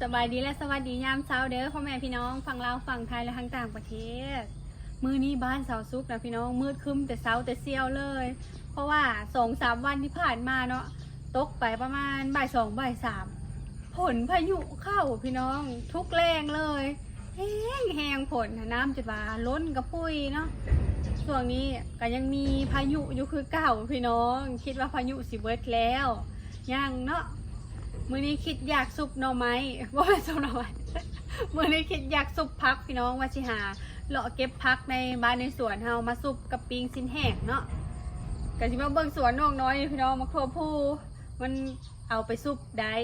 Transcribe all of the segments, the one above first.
ສະບາຍດີ ແລະ ສະຫວັດດີຍາມເຊົ້າເດີ້ ພໍ່ແມ່ພີ່ນ້ອງຝັ່ງລາວ ຝັ່ງໄທ ແລະ ທາງຕ່າງປະເທດ. ມື້ນີ້ບ້ານສາວສຸກນະພີ່ນ້ອງ ມືດຄຶ້ມແຕ່ເຊົ້າແຕ່ສ່ຽວເລີຍ ເພາະວ່າສອງສາມວັນທີ່ຜ່ານມາເນາະ ຕົກໄປປະມານບ່າຍສອງ ບ່າຍສາມ ຝົນພາຍຸເຂົ້າພີ່ນ້ອງ ທຸກແລ້ງເລີຍ ແຮງໆ ຝົນນະ ນ້ຳຈົນວ່າລົ້ນກະພຸ້ຍເນາະ. ຊ່ວງນີ້ກະຍັງມີພາຍຸຢູ່ຄືເກົ່າພີ່ນ້ອງ ຄິດວ່າພາຍຸຊິເບິດແລ້ວ ຍັງເນາະ. ມື້ນີ້ຄິດຢາກຊຸບໜໍ່ໄມ້ ບໍ່ແມ່ນຊຸບໜໍ່ໄມ້ ມື້ນີ້ຄິດຢາກຊຸບຜັກພີ່ນ້ອງ ວ່າຊິຫາເລາະເກັບຜັກໃນບ້ານໃນສວນເຮົາມາຊຸບກັບປີ້ງຊີ້ນແຫ້ງເນາະ. ກະຊິມາເບິ່ງສວນນ້ອງນ້ອຍນີ້ພີ່ນ້ອງ ໝາກຖົ່ວພູ ມັນເອົາໄປຊຸບໄດ້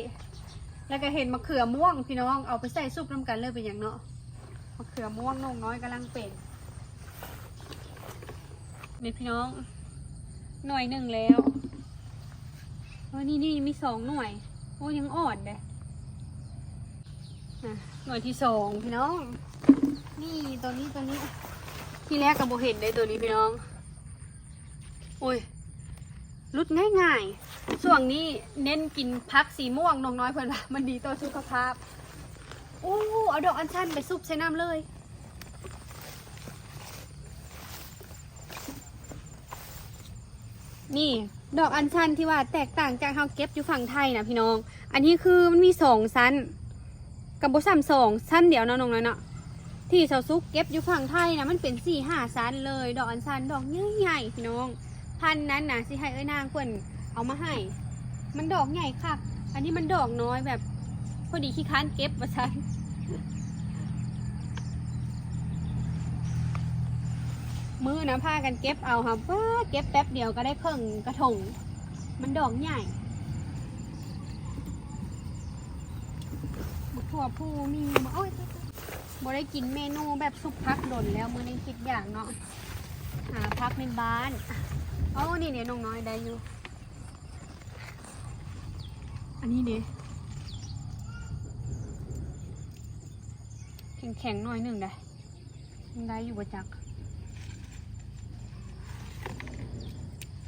ແລ້ວກະເຫັນໝາກເຂືອມ່ວງພີ່ນ້ອງ ເອົາໄປໃສ່ຊຸບນຳກັນເລີຍ ເປັນຫຍັງເນາະ. ມະເຂືອມ່ວງນ້ອງນ້ອຍກຳລັງເປັນ ນີ້ພີ່ນ້ອງ ໜ່ວຍໜຶ່ງແລ້ວ. ເອີ ນີ້ໆ ມີສອງໜ່ວຍ ໂອ້ ຍັງອ່ອນເດ້. ອ່ະ ໜ່ວຍທີສອງພີ່ນ້ອງ ນີ້ ໂຕນີ້ ໂຕນີ້ ທີແລກກະບໍ່ເຫັນເດ້ ໂຕນີ້ພີ່ນ້ອງ. ໂອ້ຍ ຫຼຸດງ່າຍໆ ຊ່ວງນີ້ເນັ້ນກິນຜັກສີມ່ວງ ນ້ອງນ້ອຍເພິ່ນວ່າມັນດີຕໍ່ສຸຂະພາບ. ໂອ້ ເອົາດອກອັນຊັນໄປຊຸບໃສ່ນ້ຳເລີຍ. ນີ້ ດອກອັນຊັນທີ່ວ່າແຕກຕ່າງຈາກເຮົາເກັບຢູ່ຝັ່ງໄທນະພີ່ນ້ອງ ອັນນີ້ຄືມັນມີສອງຊັ້ນ ກະບໍ່ສ່ຳສອງ ຊັ້ນດຽວເນາະນ້ອງນ້ອຍເນາະ. ທີ່ສາວສຸກເກັບຢູ່ຝັ່ງໄທນະ ມັນເປັນສີ່ຫ້າຊັ້ນເລີຍ ດອກອັນຊັນ ດອກໃຫຍ່ໆ ພີ່ນ້ອງ. ພັນນັ້ນນະ ຊິໃຫ້ເອື້ອຍນາງເພິ່ນເອົາມາໃຫ້ ມັນດອກໃຫຍ່ຄັກ ອັນນີ້ມັນດອກນ້ອຍແບບ ພໍດີຂີ້ຄ້ານເກັບວ່າຊັ້ນ. ມື້ນະພາກັນເກັບເອົາ ຫາ ເກັບແປັບດຽວກະໄດ້ເຄິ່ງກະຖົງ ມັນດອກໃຫຍ່. ບັກຖົ່ວພູມີບໍ່? ໂອ້ຍ ບໍ່ໄດ້ກິນເມນູແບບຊຸບຜັກດົນແລ້ວ ມື້ນີ້ຄິດຢາກເນາະ ຫາຜັກໃນບ້ານ. ໂອ້ ນີ້ເດ ນ້ອງນ້ອຍໄດ້ຢູ່ ອັນນີ້ເດ ແຂງໆ ໜ້ອຍໜຶ່ງໄດ໋. ມັນໄດ້ຢູ່ບໍ່ຈັກ.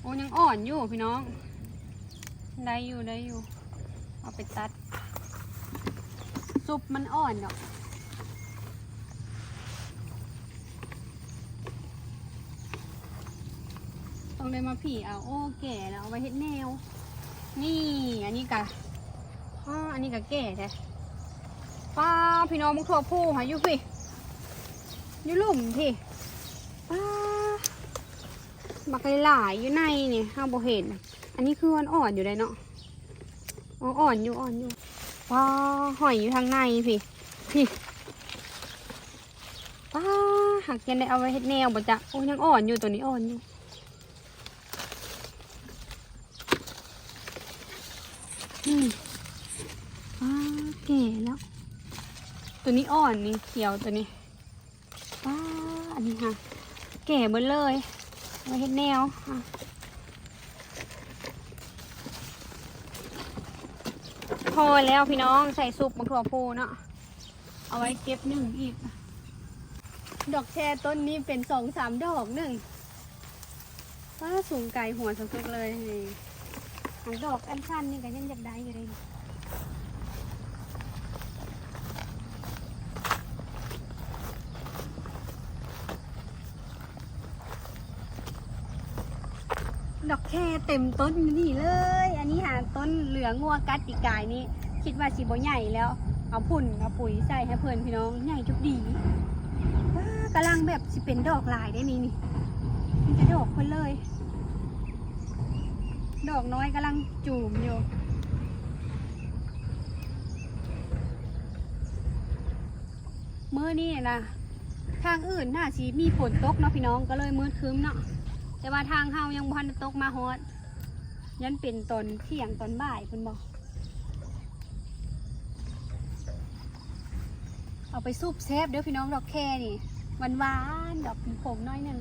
ໂອ້ ຍັງອ່ອນຢູ່ພີ່ນ້ອງ ໄດ້ຢູ່ ໄດ້ຢູ່ ເອົາໄປຕັດ ຊຸບມັນອ່ອນດອກ ຕ້ອງໄດ້ມາຜີເອົາ. ໂອ້ ແກ່ແລ້ວ ເອົາໄວ້ເຮັດແນວ. ນີ້ ອັນນີ້ກະ ອໍ ອັນນີ້ກະແກ່ແທ້. ປ້າ ພີ່ນ້ອງ ບັກຖົ່ວພູຫາຢູ່ພີ້ ຢູ່ລຸ່ມພີ້. ປ້າ ບັກຫຼາຍໆ ຢູ່ໃນນີ້ ເຮົາບໍ່ເຫັນ. ອັນນີ້ຄືມັນອ່ອນຢູ່ໄດ໋ເນາະ. ອໍ ອ່ອນຢູ່ ອ່ອນຢູ່. ປ້າ ຫອຍຢູ່ທາງໃນພີ້ ພີ້. ປ້າ ຫາກຍັງໄດ້ເອົາໄວ້ເຮັດແນວບໍ່ຈັກ. ໂອ້ ຍັງອ່ອນຢູ່ ໂຕນີ້ອ່ອນຢູ່. ອືມ ປ້າ ແກ່ແລ້ວ ໂຕນີ້ອ່ອນນີ້ ຂຽວໂຕນີ້. ປ້າ ອັນນີ້ຫາແກ່ເບິດເລີຍ ເອົາໄວ້ເຮັດແນວ. ພໍແລ້ວພີ່ນ້ອງ ໃສ່ຊຸບບັກຖົ່ວພູເນາະ. ເອົາໄວ້ເກັບໜຶ້ງອີກ. ດອກແຄຕົ້ນນີ້ເປັນສອງສາມດອກໜຶ່ງ. ປ້າ ສູງໄກຫົວສະສຸດເລີຍ. ດອກອັນສັ້ນນີ້ກະຍັງຢາກໄດ້ຢູ່ເດ້. ດອກແຄເຕັມຕົ້ນຢູ່ນີ້ເລີຍ. ອັນນີ້ຫາຕົ້ນເຫຼືອງົວກັດປີກາຍນີ້ ຄິດວ່າຊິບໍ່ໃຫຍ່ແລ້ວ ເອົາຝຸ່ນເອົາປຸຍໃສ່ໃຫ້ເພິ່ນພີ່ນ້ອງ ໃຫຍ່ຈຸກດີ. ວ້າ ກຳລັງແບບຊິເປັນດອກຫຼາຍເດ້ນີ້ ນີ້ ມີແຕ່ດອກເພິ່ນເລີຍ. ດອກນ້ອຍກຳລັງຈູມຢູ່. ມື້ນີ້ນະ ທາງອື່ນໜ້າຊິມີຝົນຕົກເນາະພີ່ນ້ອງ ກະເລີຍມືດຄຶ້ມເນາະ ແຕ່ວ່າທາງເຮົາຍັງບໍ່ທັນໄດ້ຕົກມາຮອດ ຢ້ານເປັນຕອນທ່ຽງຕອນບ່າຍພຸ້ນບໍ. ເອົາໄປຊຸບແຊບເດີ້ພີ່ນ້ອງ ດອກແຄນີ້ ຫວານໆ ດອກຂມໆ ໜ້ອຍໜຶ່ງ.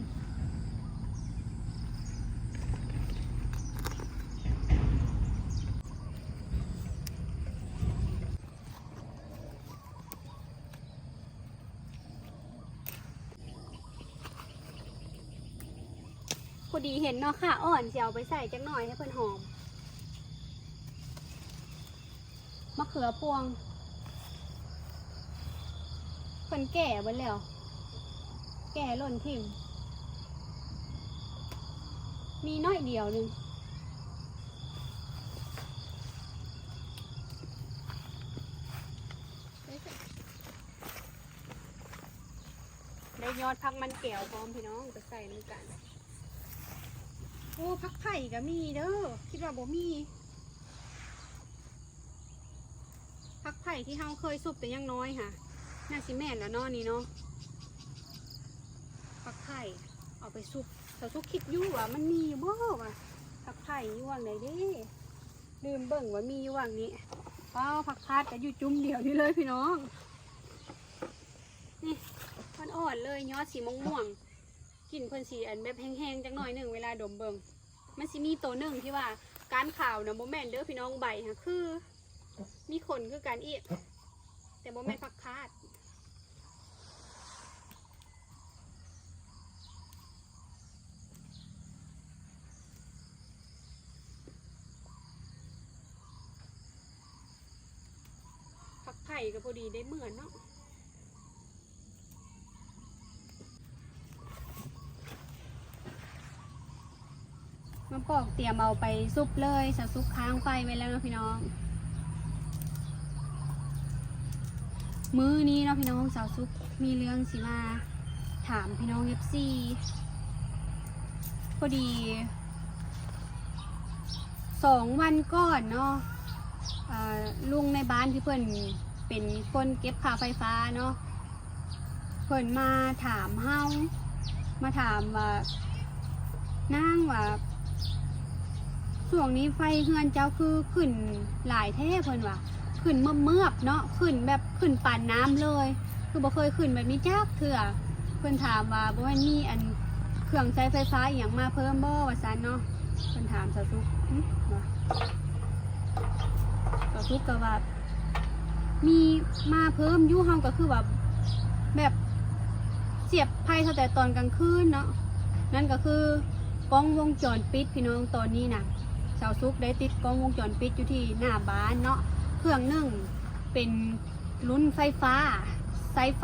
ພໍດີເຫັນເນາະ ຂາອ່ອນ ຊິເອົາໄປໃສ່ຈັກໜ້ອຍໃຫ້ເພິ່ນຫອມ. ມະເຂືອພວງ ເພິ່ນແກ່ເບິດແລ້ວ ແກ່ຫຼົ່ນຖິ້ມ ມີໜ້ອຍດຽວໜຶ່ງ. ໄດ້ຍອດຜັກມັນແກ້ວພ້ອມ ພີ່ນ້ອງ ໄປໃສ່ນຳກັນ. ໂອ້ ຜັກໄຜ່ກໍມີເດີ ຄິດວ່າບໍ່ມີ. ຜັກໄຜ່ທີ່ເຮົາເຄີຍຊຸບແຕ່ຍັງນ້ອຍຫາ ໜ້າຊິແມ່ນລະເນາະນີ້ເນາະ. ຜັກໄຜ່ເອົາໄປຊຸບ ສາວສຸກຄິດຢູ່ວ່າມັນມີຢູ່ບໍ່ ວ່າຜັກໄຜ່ຢູ່ຫວ່າງໃດເດ້. ລືມເບິ່ງວ່າມີຢູ່ຫວ່າງນີ້. ວ້າວ ຜັກຄາດກໍຢູ່ຈຸ້ມດຽວນີ້ເລີຍພີ່ນ້ອງ. ນີ້ ອ່ອນໆເລີຍ ຍອດສີມ່ວງໆ. ກິ່ນເພິ່ນຊິອັນແບບແຮງໆຈັກໜ້ອຍໜຶ່ງ ເວລາດົມເບິ່ງ. ມັນຊິມີໂຕໜຶ່ງທີ່ວ່າກ້ານຂາວນະ ບໍ່ແມ່ນເດີພີ່ນ້ອງ ໃບຫາຄືມີຂົນຄືກັນອີກ ແຕ່ບໍ່ແມ່ນຜັກຄາດ. ຜັກໄຜ່ກໍພໍດີໄດ້ເມືອເນາະ. ມາປອກຕຽມເອົາໄປຊຸບເລີຍ. ສາວສຸກຄ້າງໄຟໄວ້ແລ້ວເນາະພີ່ນ້ອງ. ມື້ນີ້ເນາະພີ່ນ້ອງ ສາວສຸກມີເລື່ອງຊິມາຖາມພີ່ນ້ອງເອັຟຊີ. ພໍດີ ສອງວັນກ່ອນເນາະ ເອີ ລຸງໃນບ້ານທີ່ເພິ່ນເປັນຄົນເກັບຄ່າໄຟຟ້າເນາະ ເພິ່ນມາຖາມເຮົາ ມາຖາມວ່າ ນາງ ວ່າ ຊ່ວງນີ້ໄຟເຮືອນເຈົ້າຄືຂຶ້ນຫຼາຍແທ້ ເພິ່ນວ່າ. ຂຶ້ນເມືອບໆເນາະ ຂຶ້ນແບບຂຶ້ນປານນ້ຳເລີຍ ຄືບໍ່ເຄີຍຂຶ້ນແບບນີ້ຈັກເທື່ອ. ເພິ່ນຖາມວ່າ ບໍ່ແມ່ນມີອັນເຄື່ອງໃຊ້ໄຟຟ້າອີ່ຫຍັງມາເພີ່ມບໍ່ ວ່າຊັ້ນເນາະ. ເພິ່ນຖາມສາວສຸກ ຫຶ ວ່າ ສາວສຸກກໍວ່າ ມີມາເພີ່ມຢູ່ ເຮົາກໍຄືວ່າແບບສຽບໄຟເທົ່າແຕ່ຕອນກາງຄືນເນາະ. ນັ້ນກໍຄືກ້ອງວົງຈອນປິດ ພີ່ນ້ອງ. ຕອນນີ້ນະ ສາວສຸກໄດ້ຕິດກ້ອງວົງຈອນປິດຢູ່ທີ່ໜ້າບ້ານເນາະ ເຄື່ອງໜຶ່ງ ເປັນລຸ້ນໄຟຟ້າ ສາຍໄຟ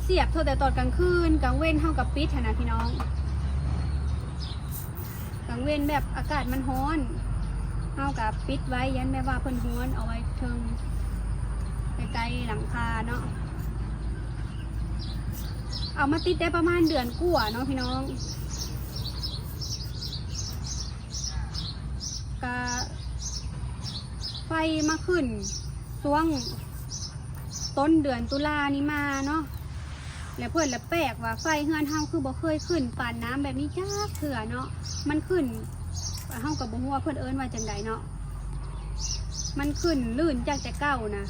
ສຽບເທົ່າແຕ່ຕອນກາງຄືນ ກາງເວັນເຮົາກໍປິດຫັ້ນນະພີ່ນ້ອງ. ກາງເວັນແບບອາກາດມັນຮ້ອນ ເຮົາກໍປິດໄວ້ ຢ້ານແບບວ່າເພິ່ນຮ້ອນ ເອົາໄວ້ເທິງໃກ້ໆຫຼັງຄາເນາະ. ເອົາມາຕິດໄດ້ປະມານເດືອນກວ່າເນາະພີ່ນ້ອງ. ກະໄຟມາຂຶ້ນຊ່ວງຕົ້ນເດືອນຕຸລານີ້ມາເນາະ ແລ້ວເພິ່ນລະແປກວ່າໄຟເຮືອນເຮົາຄືບໍ່ເຄີຍຂຶ້ນປານນ້ຳແບບນີ້ຈັກເທື່ອເນາະ. ມັນຂຶ້ນ ເຮົາກໍບໍ່ຮູ້ວ່າເພິ່ນເອີ້ນວ່າຈັ່ງໃດເນາະ ມັນຂຶ້ນລື່ນຈາກແຕ່ເກົ່ານະ.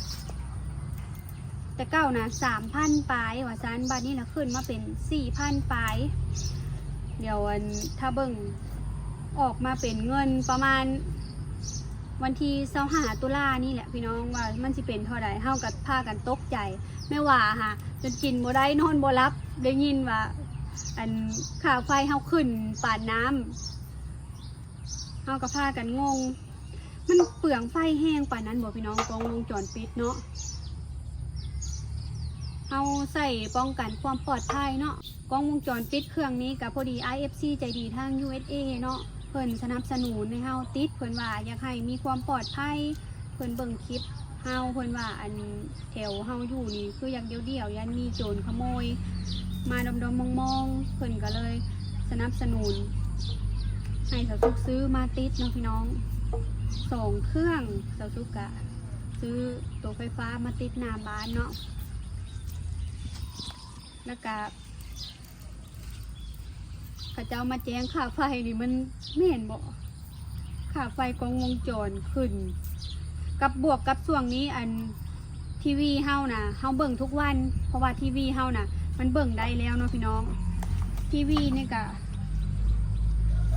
ແຕ່ເກົ່ານະ ສາມພັນປາຍວ່າຊັ້ນ ບາດນີ້ລະຂຶ້ນມາເປັນສີ່ພັນປາຍ. ດຽວ ອັນ ຖ້າເບິ່ງອອກມາເປັນເງິນປະມານວັນທີຊາວຫ້າຕຸລານີ້ແຫຼະພີ່ນ້ອງ ວ່າມັນຊິເປັນເທົ່າໃດ. ເຮົາກໍພາກັນຕົກໃຈ ແມ່ວ່າຫາຈົນກິນບໍ່ໄດ້ນອນບໍ່ຫຼັບ ໄດ້ຍິນວ່າ ອັນ ຄ່າໄຟເຮົາຂຶ້ນປານນ້ຳ ເຮົາກໍພາກັນງົງ ມັນເປືອງໄຟແຮງປານນັ້ນບໍ່ພີ່ນ້ອງ? ກ້ອງວົງຈອນປິດເນາະ ເຮົາໃຊ້ປ້ອງກັນຄວາມປອດໄພເນາະ. ກ້ອງວົງຈອນປິດເຄື່ອງນີ້ກໍພໍດີ ອ້າຍ ເອັຟຊີ ໃຈດີທາງ ຢູເອັສເອ ເນາະ ເພິ່ນສະໜັບສະໜູນໃຫ້ເຮົາຕິດ ເພິ່ນວ່າຢາກໃຫ້ມີຄວາມປອດໄພ ເພິ່ນເບິ່ງຄລິບເຮົາ ເພິ່ນວ່າ ອັນ ແຖວເຮົາຢູ່ນີ້ຄືຢາກດ່ຽວໆ ຢ້ານມີໂຈນຂະໂມຍມາດອມໆມອງໆ ເພິ່ນກໍເລີຍສະໜັບສະໜູນໃຫ້ສາວສຸກຊື້ມາຕິດເນາະພີ່ນ້ອງ ສອງເຄື່ອງ. ສາວສຸກກະຊື້ໂຕໄຟຟ້າມາຕິດໜ້າບ້ານເນາະ ແລ້ວກະ ເຂົາເຈົ້າມາແຈ້ງຄ່າໄຟນີ້ ມັນແມ່ນບໍ່? ຄ່າໄຟກ້ອງວົງຈອນຂຶ້ນ ກັບບວກກັບຊ່ວງນີ້ ອັນ ທີວີເຮົານະ ເຮົາເບິ່ງທຸກວັນ ເພາະວ່າທີວີເຮົານະ ມັນເບິ່ງໄດ້ແລ້ວເນາະພີ່ນ້ອງ. ທີວີນີ້ກະ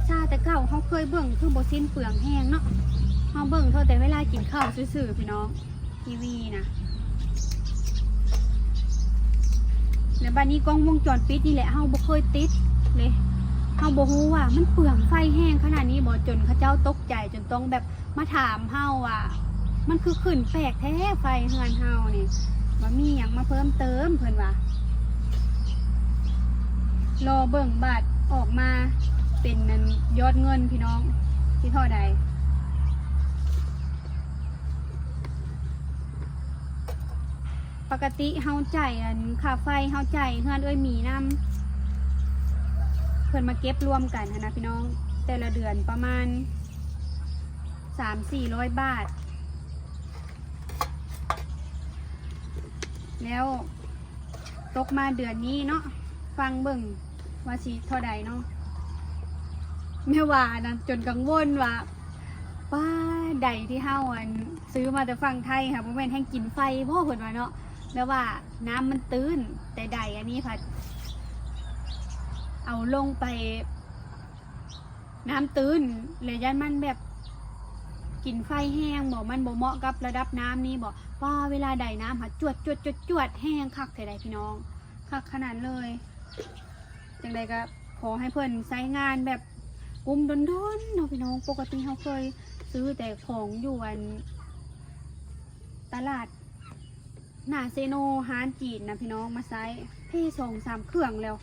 ຊາແຕ່ເກົ່າເຮົາເຄີຍເບິ່ງ ຄືບໍ່ສິ້ນເປືອງແຮງເນາະ ເຮົາເບິ່ງເທົ່າແຕ່ເວລາກິນເຂົ້າຊື່ໆ ພີ່ນ້ອງ. ທີວີນະ ແລ້ວບາດນີ້ກ້ອງວົງຈອນປິດນີ້ແຫຼະ ເຮົາບໍ່ເຄີຍຕິດເລີຍ ເຮົາບໍ່ຮູ້ວ່າມັນເປືອງໄຟແຮງຂະໜາດນີ້ບໍ່ ຈົນເຂົາເຈົ້າຕົກໃຈ ຈົນຕ້ອງແບບມາຖາມເຮົາວ່າ ມັນຄືຂຶ້ນແປກແທ້ໄຟເຮືອນເຮົານີ້ ວ່າມີຫຍັງມາເພີ່ມເຕີມເພິ່ນວ່າ. ລໍເບິ່ງບາດອອກມາເປັນອັນຍອດເງິນພີ່ນ້ອງ ຊິເທົ່າໃດ. ປົກກະຕິເຮົາຈ່າຍອັນຄ່າໄຟ ເຮົາຈ່າຍເຮືອນເອື້ອຍໝີນຳ ເພິ່ນມາເກັບລວມກັນຫັ້ນນະພີ່ນ້ອງ ແຕ່ລະເດືອນປະມານສາມສີ່ຮ້ອຍບາດ ແລ້ວຕົກມາເດືອນນີ້ເນາະ ຟັງເບິ່ງວ່າຊິເທົ່າໃດເນາະ. ແມ່ວ່າອັນນັ້ນຈົນກັງວົນວ່າ ປ້າ ໄດທີ່ເຮົາອັນຊື້ມາແຕ່ຝັ່ງໄທຫັ້ນ ບໍ່ແມ່ນແຮ່ງກິນໄຟບໍ່ ເພິ່ນວ່າເນາະ. ແບບວ່ານ້ຳມັນຕື້ນ ແຕ່ໄດອັນນີ້ພັດເອົາລົງໄປ ນ້ຳຕື້ນ ແລ້ວຢ້ານມັນແບບກິນໄຟແຮງບໍ ມັນບໍ່ເໝາະກັບລະດັບນ້ຳນີ້ບໍ. ປ້າ ເວລາໄດນ້ຳຫັ້ນ ຈວດໆໆໆ ແຮງຄັກແທ້ໃດ໋ພີ່ນ້ອງ ຄັກຂະໜາດເລີຍ. ຈັ່ງໃດກໍຂໍໃຫ້ເພິ່ນໃຊ້ງານແບບກຸ້ມດົນໆເນາະພີ່ນ້ອງ. ປົກກະຕິເຮົາເຄີຍຊື້ແຕ່ຂອງຢູ່ອັນຕະຫຼາດໜ້າເຊໂນ ຮ້ານຈີນນະພີ່ນ້ອງ ມາໃຊ້ ເພສອງສາມເຄື່ອງແລ້ວ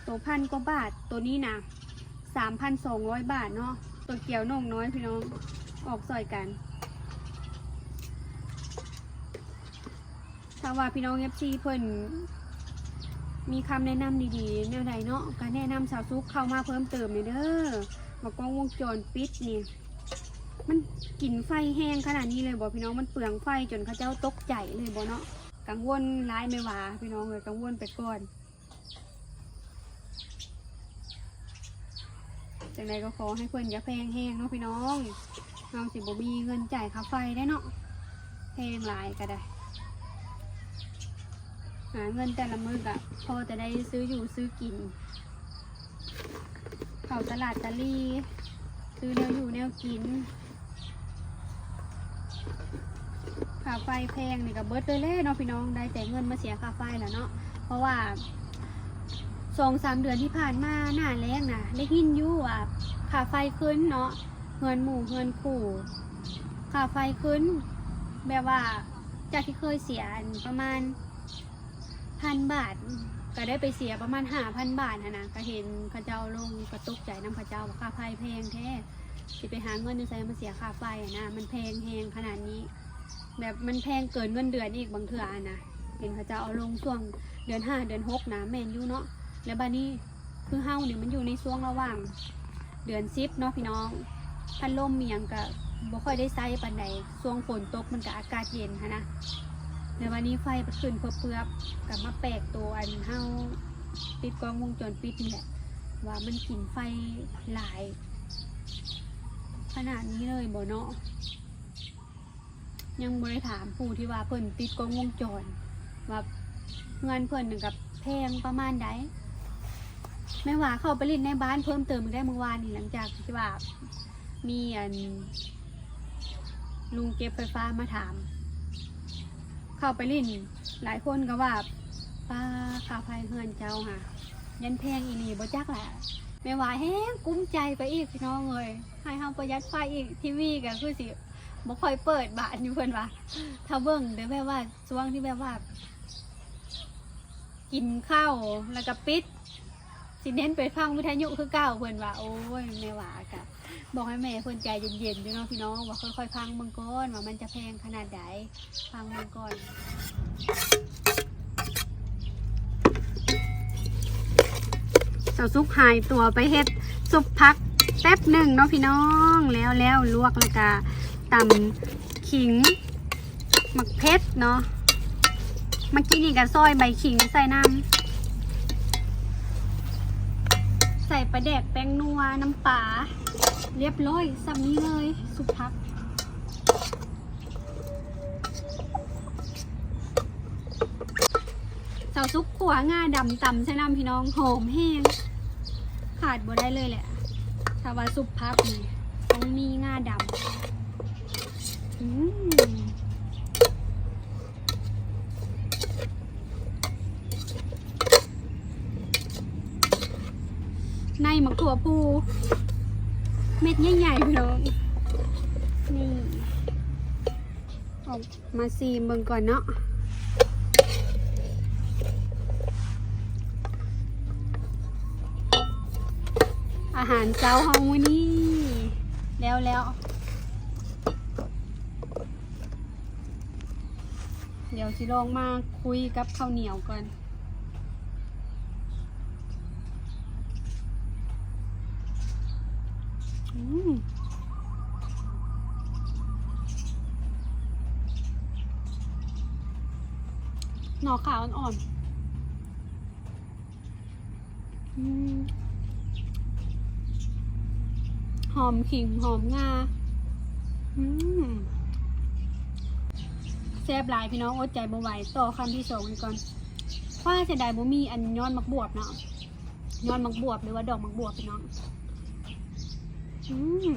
ໂຕພັນກວ່າບາດ ໂຕນີ້ນະສາມພັນສອງຮ້ອຍບາດເນາະ. ໂຕກຽວໜົກນ້ອຍພີ່ນ້ອງ ອອກຊ່ອຍກັນ. ຖ້າວ່າພີ່ນ້ອງເອັຟຊີເພິ່ນມີຄຳແນະນຳດີໆແນວໃດເນາະ ກໍແນະນຳສາວສຸກເຂົ້າມາເພີ່ມເຕີມແດ່ເດີ. ວ່າກ້ອງວົງຈອນປິດນີ້ ມັນກິນໄຟແຮງຂະໜາດນີ້ເລີຍບໍພີ່ນ້ອງ? ມັນເປືອງໄຟຈົນເຂົາເຈົ້າຕົກໃຈເລີຍບໍເນາະ? ກັງວົນຫຼາຍແມ່ວ່າພີ່ນ້ອງເອີຍ ກັງວົນໄປກ່ອນ. ຈັ່ງໃດກໍຂໍໃຫ້ເພິ່ນຢ່າແພງແຮງເນາະພີ່ນ້ອງ ເຮົາຊິບໍ່ມີເງິນຈ່າຍຄ່າໄຟໄດ້ເນາະ ແພງຫຼາຍກໍໄດ້. ຫາເງິນແຕ່ລະມື້ກໍພໍແຕ່ໄດ້ຊື້ຢູ່ຊື້ກິນ ເຂົ້າຕະຫຼາດຕະຫຼີ່ ຊື້ແນວຢູ່ແນວກິນ. ຄ່າໄຟແພງນີ້ກໍເບິດເລີຍແຫຼະເນາະພີ່ນ້ອງ ໄດ້ແຕ່ເງິນມາເສຍຄ່າໄຟແລ້ວເນາະ. ເພາະວ່າສອງສາມເດືອນທີ່ຜ່ານມາ ໜ້າແລ້ງນະ ໄດ້ຍິນຢູ່ວ່າຄ່າໄຟຂຶ້ນເນາະ ເຮືອນໝູ່ເຮືອນຄູ່ ຄ່າໄຟຂຶ້ນ ແບບວ່າຈາກທີ່ເຄີຍເສຍອັນປະມານ ພັນບາດ ກໍໄດ້ໄປເສຍປະມານຫ້າພັນບາດຫັ້ນນະ. ກໍເຫັນເຂົາເຈົ້າລົງ ກໍຕົກໃຈນຳເຂົາເຈົ້າວ່າຄ່າໄຟແພງແທ້ ຊິໄປຫາເງິນຢູ່ໃສມາເສຍຄ່າໄຟຫັ້ນນະ ມັນແພງແຮງຂະໜາດນີ້ ແບບມັນແພງເກີນເງິນເດືອນອີກບາງເທື່ອຫັ້ນນະ. ເຫັນເຂົາເຈົ້າເອົາລົງຊ່ວງເດືອນຫ້າເດືອນຫົກນະ ແມ່ນຢູ່ເນາະ. ແລ້ວບາດນີ້ ຄືເຮົານີ້ມັນຢູ່ໃນຊ່ວງລະຫວ່າງເດືອນສິບເນາະພີ່ນ້ອງ ພັດລົມອີ່ຫຍັງກະບໍ່ຄ່ອຍໄດ້ໃຊ້ປານໃດ ຊ່ວງຝົນຕົກມັນກະອາກາດເຢັນຫັ້ນນະ. ແລ້ວບາດນີ້ໄຟກໍຂຶ້ນເພີບໆ ກະມາແປກໂຕອັນເຮົາຕິດກ້ອງວົງຈອນປິດນີ້ແຫຼະ ວ່າມັນກິນໄຟຫຼາຍຂະໜາດນີ້ເລີຍບໍ່ເນາະ. ຍັງບໍ່ໄດ້ຖາມຜູ້ທີ່ວ່າເພິ່ນຕິດກ້ອງວົງຈອນ ວ່າເຮືອນເພິ່ນນັ້ນກໍແພງປະມານໃດ. ແມ່ນວ່າເຂົ້າໄປຫຼິ້ນໃນບ້ານເພີ່ມເຕີມອີກໄດ້ມື້ວານນີ້ ຫຼັງຈາກທີ່ວ່າມີອັນລຸງເກັບໄຟຟ້າມາຖາມ ເຂົ້າໄປຫຼິ້ນ ຫຼາຍຄົນກໍວ່າ ປ້າ ຄ່າໄຟເຮືອນເຈົ້າຫາ ຍັນແພງອີ່ຫຼີບໍ່ຈັກລະ. ແມ່ນວ່າແຮງກຸ້ມໃຈໄປອີກ ພີ່ນ້ອງເອີຍ ໃຫ້ເຮົາປະຢັດໄຟອີກ. ທີວີກໍຄືຊິ ບໍ່ຄ່ອຍເປີດບາດນີ້ ເພິ່ນວ່າ ຖ້າເບິ່ງແຕ່ແບບວ່າຊ່ວງທີ່ແບບວ່າກິນເຂົ້າແລ້ວກໍປິດ ຊິເນັ້ນໄປຟັງວິທະຍຸຄືເກົ່າ ເພິ່ນວ່າ. ໂອ້ຍ ແມ່ວ່າກະບອກໃຫ້ແມ່ເພິ່ນໃຈເຢັນໆຢູ່ເນາະພີ່ນ້ອງ ວ່າຄ່ອຍໆຟັງເບິ່ງກ່ອນວ່າມັນຈະແພງຂະໜາດໃດ. ຟັງເບິ່ງກ່ອນ ສາວສຸກຫາຍຕົວໄປເຮັດຊຸບຜັກແປັບໜຶ່ງເນາະພີ່ນ້ອງ. ແລ້ວໆ ລວກແລ້ວກະຕຳຂີງ ໝາກເຜັດເນາະ. ເມື່ອກີ້ນີ້ກະຊອຍໃບຂີງໃສ່ນຳ ໃສ່ປາແດກ ແປ້ງນົວ ນ້ຳປາ ລຽບຮ້ອຍ ສ່ຳນີ້ເລີຍ ຊຸບຜັກ. ສາວສຸກຂົ້ວງາດຳຕຳໃສ່ນຳ ພີ່ນ້ອງ ຫອມແຮງ ຂາດບໍ່ໄດ້ເລີຍແຫຼະ. ຖ້າວ່າຊຸບຜັກນີ້ຕ້ອງມີງາດຳ. ອືມ ໃນໝາກຖົ່ວພູເມັດໃຫຍ່ໆ ພີ່ນ້ອງ. ນີ້ ອອກມາຊີມເບິ່ງກ່ອນເນາະ ອາຫານເຊົ້າເຮົາມື້ນີ້ ແລ້ວໆ ດຽວຊິລອງມາຄຸຍກັບເຂົ້າໜຽວກ່ອນ. ອືມ ໜໍ່ຂາອ່ອນໆ. ອືມ ຫອມຂີງ ຫອມງາ. ອືມ ແຊບຫຼາຍພີ່ນ້ອງ ອົດໃຈບໍ່ໄຫວ. ຕໍ່ຄຳທີສອງອີກກ່ອນ. ຄວ້າ ເສຍດາຍບໍ່ມີອັນຍອດໝາກບວບເນາະ ຍອດໝາກບວບ ຫຼືວ່າດອກໝາກບວບພີ່ນ້ອງ. ອືມ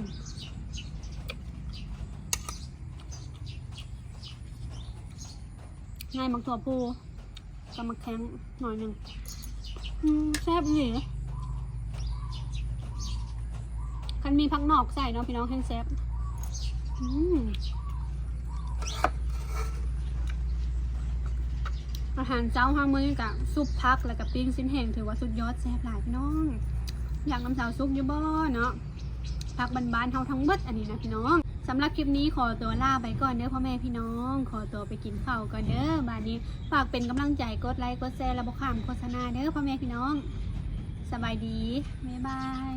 ໃນໝາກຖົ່ວພູ ກັບໝາກແຂ້ງໜ້ອຍໜຶ່ງ. ອືມ ແຊບອີ່ຫຼີ. ຄັນມີຜັກໜອກໃສ່ເນາະພີ່ນ້ອງ ແຮງແຊບ. ອືມ ອາຫານເຊົ້າເຮົາມື້ນີ້ກະຊຸບຜັກ ແລ້ວກະປີ້ງຊີ້ນແຫ້ງ ຖືວ່າສຸດຍອດ ແຊບຫຼາຍພີ່ນ້ອງ. ຢາກນຳຊາວສຸກຢູ່ບໍ່ເນາະ? ຜັກບ້ານໆເຮົາທັງເບິດອັນນີ້ນະພີ່ນ້ອງ. ສຳລັບຄລິບນີ້ຂໍຕົວລາໄປກ່ອນເດີພໍ່ແມ່ພີ່ນ້ອງ ຂໍຕົວໄປກິນເຂົ້າກ່ອນເດີ. ບາດນີ້ຝາກເປັນກຳລັງໃຈ ກົດໄລ ກົດແຊ ແລະ ບໍ່ຂ້າມໂຄສະນາເດີພໍ່ແມ່ພີ່ນ້ອງ. ສະບາຍດີ ບາຍບາຍ.